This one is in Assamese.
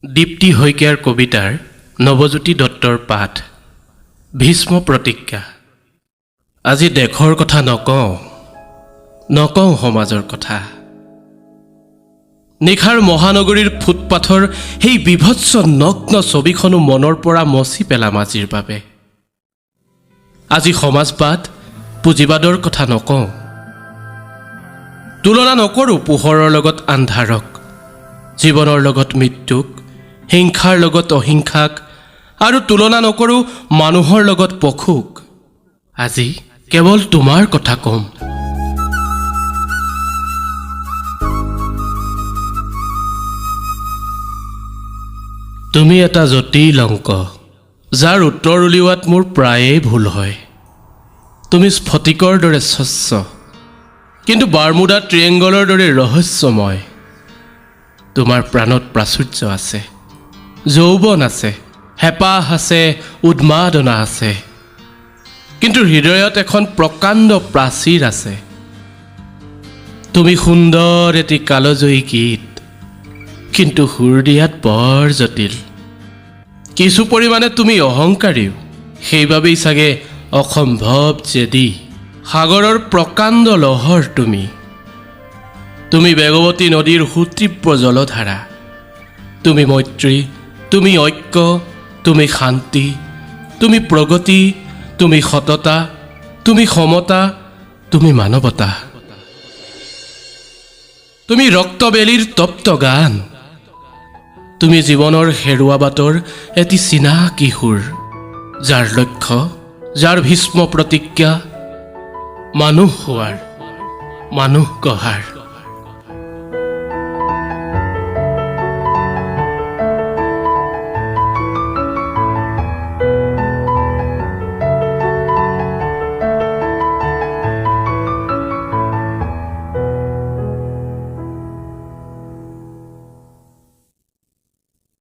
দীপ্তি শইকীয়াৰ কবিতাৰ নৱজ্যোতি দত্তৰ পাঠ ভীষ্ম প্ৰতিজ্ঞা। আজি দেশৰ কথা নকওঁ, নকওঁ সমাজৰ কথা। নিশাৰ মহানগৰীৰ ফুটপাথৰ সেই বিভৎস নগ্ন ছবিখনো মনৰ পৰা মচি পেলাম আজিৰ বাবে। আজি সমাজবাদ, পুঁজিবাদৰ কথা নকওঁ, তুলনা নকৰোঁ পোহৰৰ লগত আন্ধাৰক, জীৱনৰ লগত মৃত্যুক, হিংসাৰ লগত অহিংসাক, আৰু তুলনা নকৰোঁ মানুহৰ লগত পশুক। আজি কেৱল তোমাৰ কথা ক'ম। তুমি এটা জটিল অংক, যাৰ উত্তৰ উলিওৱাত মোৰ প্ৰায়েই ভুল হয়। তুমি স্ফটিকৰ দৰে স্বচ্ছ, কিন্তু বাৰ্মুডা ট্ৰিয়েংগলৰ দৰে ৰহস্যময়। তোমাৰ প্ৰাণত প্ৰাচুৰ্য আছে, যৌৱন আছে, হেঁপাহ আছে, উন্মাদনা আছে, কিন্তু হৃদয়ত এখন প্ৰকাণ্ড প্ৰাচীৰ আছে। তুমি সুন্দৰ এটি কালজয়ী গীত, কিন্তু সুৰ দিয়াত বৰ জটিল। কিছু পৰিমাণে তুমি অহংকাৰীও, সেইবাবেই চাগে অসম্ভৱ জেদী। সাগৰৰ প্ৰকাণ্ড লহৰ তুমি। তুমি বেগৱতী নদীৰ সুতীব্ৰ জলধাৰা। তুমি মৈত্ৰী, তুমি ঐক্য, তুমি শান্তি, তুমি প্ৰগতি, তুমি সততা, তুমি সমতা, তুমি মানৱতা। তুমি ৰক্তবেলিৰ তপ্ত গান। তুমি জীৱনৰ হেৰুৱা বাটৰ এটি চিনাকি সুৰ, যাৰ লক্ষ্য, যাৰ ভীষ্ম প্ৰতিজ্ঞা মানুহ হোৱাৰ, মানুহ গঢ়াৰ।